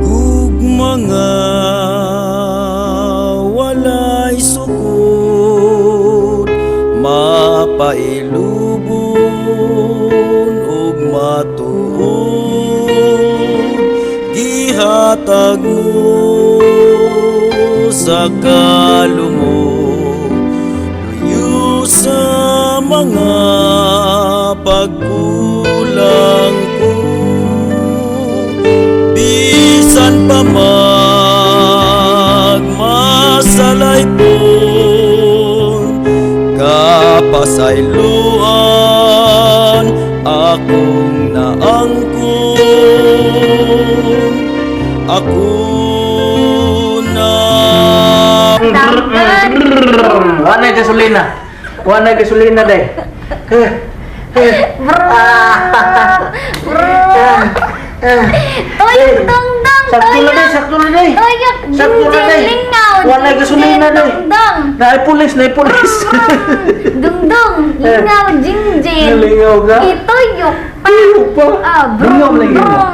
Ug mga walay sukod, mapailubon ug matuod, gihatag mo sa kalumo, luyo sa mga pagkulang ko. Bisan pa magmasalaypon, kapasayloan akong naangkon. Ako na. Wala gasolina. Wala gasolina day. Bro! Bro! Tuyok dong-dong! Sakto na day, Tuyok! sakto na day. Tuyok! Sakto na Jinjin day. lingaw! Wala gasolina day. Dong-dong! Naipulis, naipulis. Dong-dong! Lingaw! Jinjin! Lingaw ka? Ituyok pa! Tuyok pa? Ah, brum, Lingaw lagi mo. brum!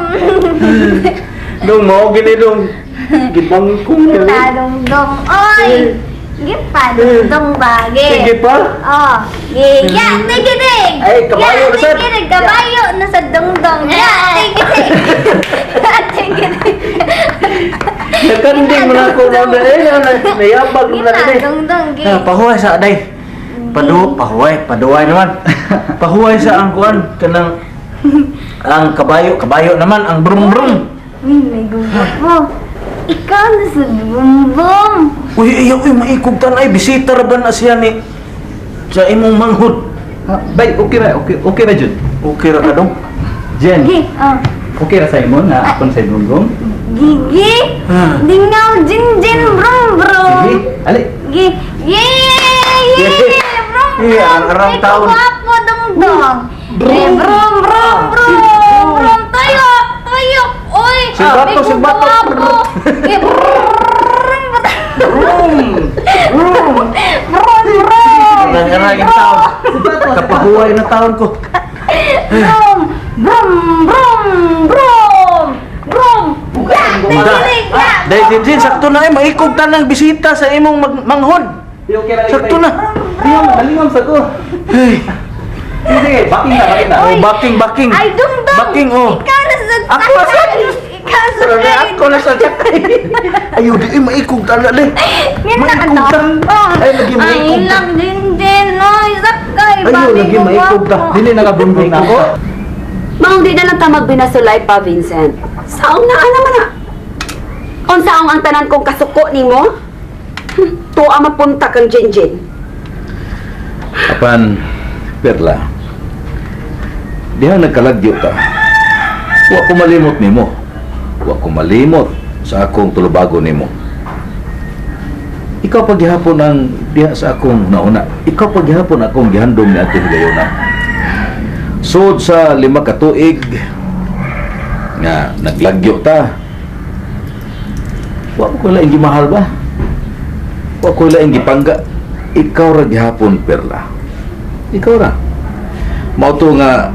Dong, mao gini dong. Gibangkong na Kita dong-dong! Oy! Gipa dong-dong bagi! Sige pa. Oh, ya, tigidig. Ay, kabayo na sad. Tigidig, kabayo na sa dongdong. Ya, tigidig. Ya, tigidig. Nakanding mo na ako na eh, nayabag mo na Kita day. dongdong gi. Ah, pahuway sa aday. Padu, pahuway, paduway naman. Pahuway sa ang kuan kanang ang kabayo, kabayo naman ang brum brum. Uy, may gumot mo. Ikaw na sa bumbum. Uy, ayaw, uy, maikog tan ay bisita ra ba na siya ni sa imong manghud. Bay, okay ra, okay, okay ra jud. Okay ra ka dong. Jen, Gi, oh. okay ra sa imo na akon sa gunggong. Gigi. Ah. Dingaw, jin jin, brum brum. Sige, ali. Gi, yay! Yeah. Brum brum. Yeah, ang arang Ay, taon. Gwapo dongdong. Eh, brum brum brum brum. Tuyok, tuyok. Uy, Silbato, may silbato. gwapo. Eh, brum Brum! Brum! brum brum. Nangarang yung taon. Kapahuway na taon ko. Brum brum brum brum brum. Ya, tigilig, ya. Dahil Jin Jin, sakto na eh, maikog tan ang bisita sa imong manghud. Okay ra Sakto na. Lingam, lingam sa ko. Hey. Sige, backing na, backing na. Oh, backing, backing. Ay, dungdung. Backing, oh. Ikaw na sa Ako na sa- Ikaw sa Pero na ako na sa sakay. Ayaw, di eh, maikog tan na eh. Yan na Maikog ka ta. Ay, lagi Ay, maikog ta. lang din din. Ay, sakay. Ayaw, Babi lagi ko maikog ta. gwapo. Dili nakabumbong na ako. Maong di na lang ta magbinasulay pa, Vincent. Saong na ana man na. Unsaong ang tanan kong kasuko nimo? Tuwa mapunta kang Jinjin. Apan, Perla, diha nagkalagyo ta. Wa ko malimot nimo. Wa ko malimot sa akong tulubago nimo. Ikaw paghihapon ang diha sa akong nauna. Ikaw paghihapon akong gihandom ni atong higayona. Sud sa 5 ka tuig nga naglagyo ta. Wa ko laing gimahal ba? Wa ko laing gipangga. Ikaw ra gihapon, Perla. Ikaw ra. Mao to nga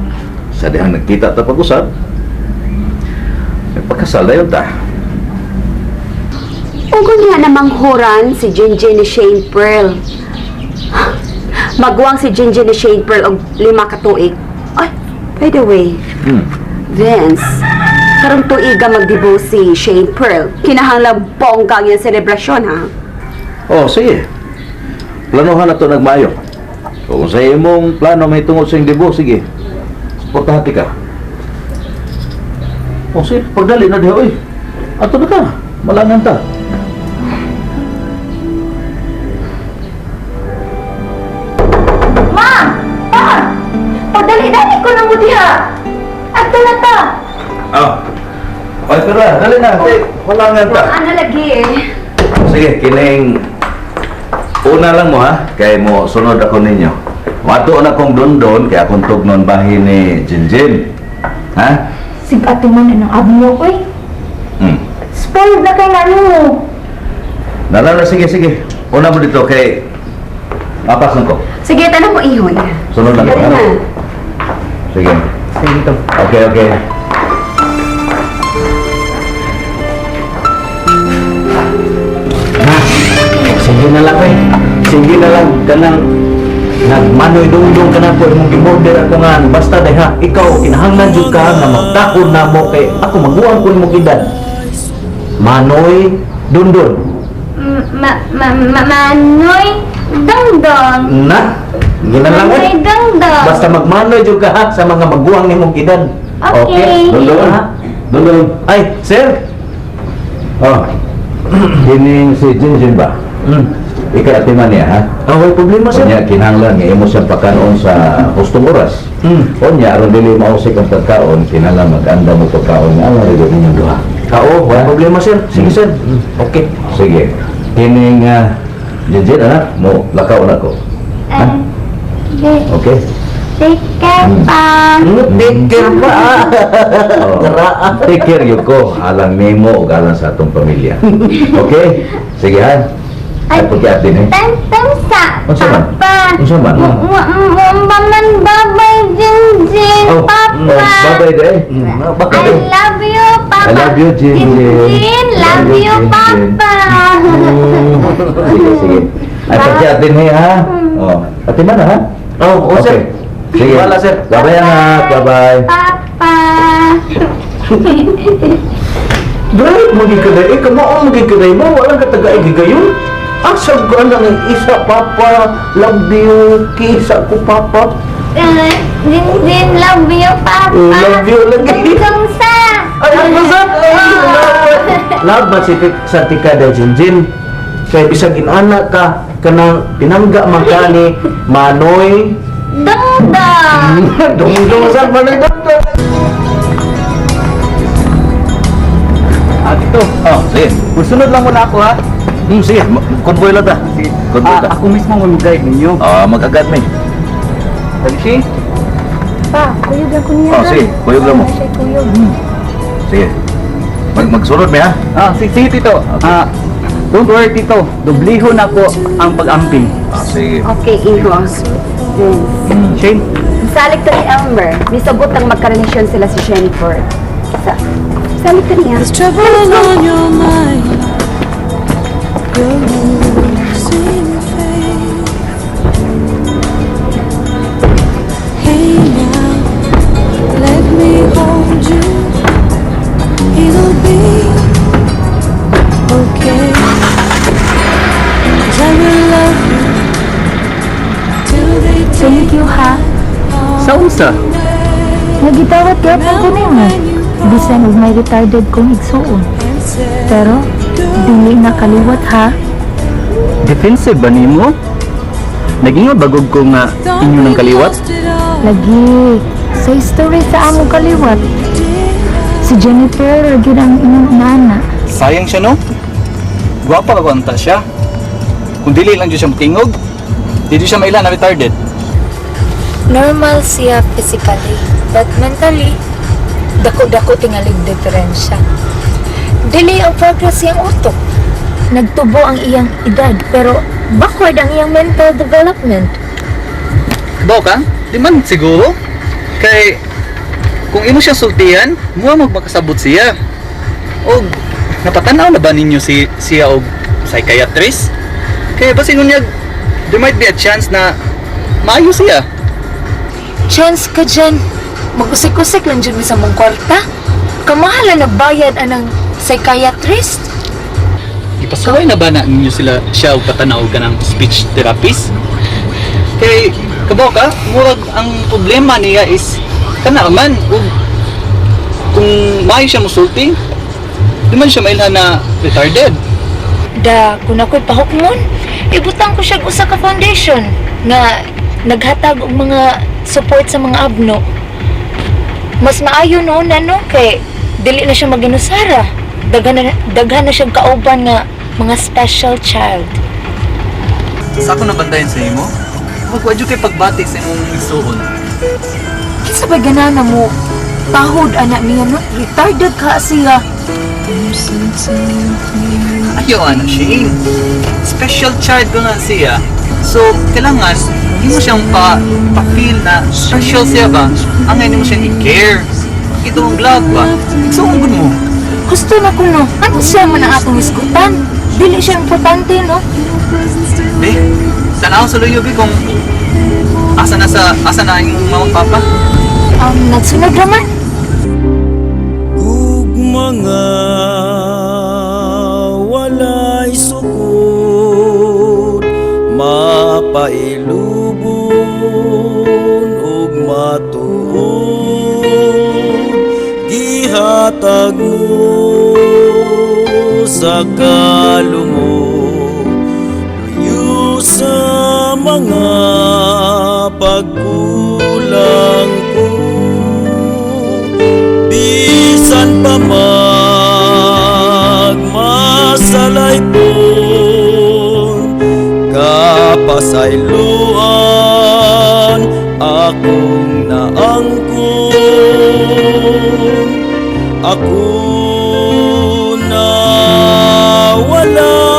sa dihang nagkita ta pag-usab, nagpakasal dayon ta. Ug niya namang huran si Jinjin ni Shane Pearl. Magwang si Jinjin ni Shane Pearl og 5 ka tuig. Ay, by the way, Vince, karong tuiga magdebut si Shane Pearl. Kinahanglan bongga ang iyang selebrasyon, ha? Oh, sige. Planuhan na to nagmaayo. Kung sa imong plano may tungod sa iyong debut, sige. Suportahan ti ka. Oh, sige, pagdali na diha, oy. Ato na ta. Malangan ta. Ma! Pa! Padali-dali ko na mo diha. Adto na ta. Ah. Oy, Perla, dali na. Hey, malangan ta. Ano lagi eh? Sige, kining Una lang mo ha, kay mo sunod ako ninyo. Wato na kong dondon kay akong tugnon bahin ni Jinjin. Ha? Sig ate man anang abno oy. Spoiled na kay nga mo. Nalala, sige, sige. Una mo dito kay mapas lang ko. Sige, tanong mo ihoy. Sunod lang ko. Dali Ha? na. Sige. Sige dito. Okay. Ha? Sige na lang eh. Sige na lang kanang nagmanoy dungdung ka na po imong giborder ako nga basta day ha ikaw kinahanglan jud ka nga magtakod na mo kay ako maguwang ko nimong edad manoy dundon. Ma ma ma manoy dongdong. Na gina lang Manoy eh. dongdong. Basta magmanoy jud ka ha sa mga maguwang nimong edad. Okay. Dondon. Ha? Dondon. Ay, sir. Oh. Kining si Jinjin ba? Ikaw ate man niya ha? Ah, way problema, sir. Unya kinahanglan nga imo siyang pagkaon sa hustong oras. Unya aron dili mausik ang pagkaon, kinahanglan mag-anda mo pagkaon nga ala rin ninyong duha. Oo, way Ha? problema, sir. Sige, sir. Okay. Sige. Kining Jinjin anak, mo lakaw na ko. Eh, Okay? take care pa. Take care pa ah. Oh. Take care yun ko alang nimo ug alang sa atong pamilya. Okay? Sige ha. Ay, pagkiat din eh. Tantang sa Unsa man? papa. Unsa man? Maman babay Jinjin Oh, papa. oh, bye-bye day. Baka I love you, Papa. I love you, Jinjin. Jinjin, love Love you, you, Jinjin. Papa. Sige, sige. Ay, pagkiat din eh ha. Oh, ate man ha. Oh, oh, sir. Sige. Wala, sir. Bye-bye anak. Bye-bye. Papa. Dahil magigkaday, eh, kamao magigkaday mo, walang katagaig gayon. Ang sabi lang ang isa, Papa, love you, kisa ko, Papa. Eh, Jinjin, love you, Papa. Oh, love you lagi. Tungtong sa. Ay, ang masat! Ay, love! Love man si sa tika da Jinjin. Kay bisag inana ka, kanang pinangga man ka ni Manoy. Dongdong. Dungdung sa Manoy Dungdung. Ah, dito. Oh, sige. Musunod lang muna ako ha. Sige. Convoy lang ta. Sige. Convoy Ah, ta. ako mismo ang mag-guide ninyo. Ah, mag-agad mi. Dali siya. Pa, kuyog lang ko niya. Oh, sige. Kuyog lang mo. Siya kuyog. Sige. Magsunod mi ha. Ah, sige, sige tito. Okay. Ah, don't worry tito. Dublihon ako ang pag-amping. Ah, sige. Okay, iho. Vince. Shane, Salik to ni Elmer. Misagot ang magkarelasyon sila si Jennifer. Sa salik to niya. There's trouble on your mind. You're losing faith. Hey now, let me hold you. It'll be okay. 'Cause I will love you till they Thank take you, ha. sa unsa? Nagitawat kaya po ko nimo. Bisan og may retarded kong igsuon. Pero, dili na kaliwat ha. Defensive ba nimo? Naging bagog ko nga inyo ng kaliwat? Lagi, sa history sa among kaliwat, si Jennifer lagi ang inyong nana. Sayang siya no? Gwapa ka kwanta siya. Kung dili lang dyan siya matingog, di dyan siya maila na retarded. Normal siya physically, but mentally, dako-dako tingalig diferensya. Dili ang progress iyang utok. Nagtubo ang iyang edad, pero backward ang iyang mental development. Baw ka? Di man siguro. Kay kung imo siya sultihan, muha magmakasabot siya. Og napatanaw na ba ninyo si siya og psychiatrist? Kay basin unyag there might be a chance na maayo siya. Chance ka dyan. Mag-usik-usik lang dyan sa mong kwarta. Kamahala nagbayad anang psychiatrist. Ipasuway na ba na ninyo sila siya og patanaw ka ng speech therapist? Kay kabaw ka, murag ang problema niya is kana man ug kung maayo siya musulti, di man siya mailhan na retarded. Da, kung ako'y pahukmon, ibutang ko siya og usa ka foundation nga naghatag og mga support sa mga abno. Mas maayo noon ano kay dili na siya maginusara. Daghan na siyang kauban nga mga special child. Sa ako nabantayan sa imo, magwa jud kay pagbati sa imong igsuon. Kinsa ba ganana mo? Tahod anak niya no? Retarded ka siya. Ayaw ana, Shane. Special child ko na siya. So, kailangan hindi mo siyang pa-feel na special siya ba? Ang ngayon mo siyang i-care. Ito ang love ba? Igsuon gud mo. Gusto na ko no. Ano siya man ang atong iskutan? Dili siya importante no? Be, tanaw sa luyo be kung asa na ang mama at papa. Nagsunod raman. Ug mga walay sukod, mapailubon ug matuod, gihatag mo sa kalungo, luyo sa mga pagkulang ko. Bisan pa magmasalay po, kapasayloan akong naangkon. Ako na wala.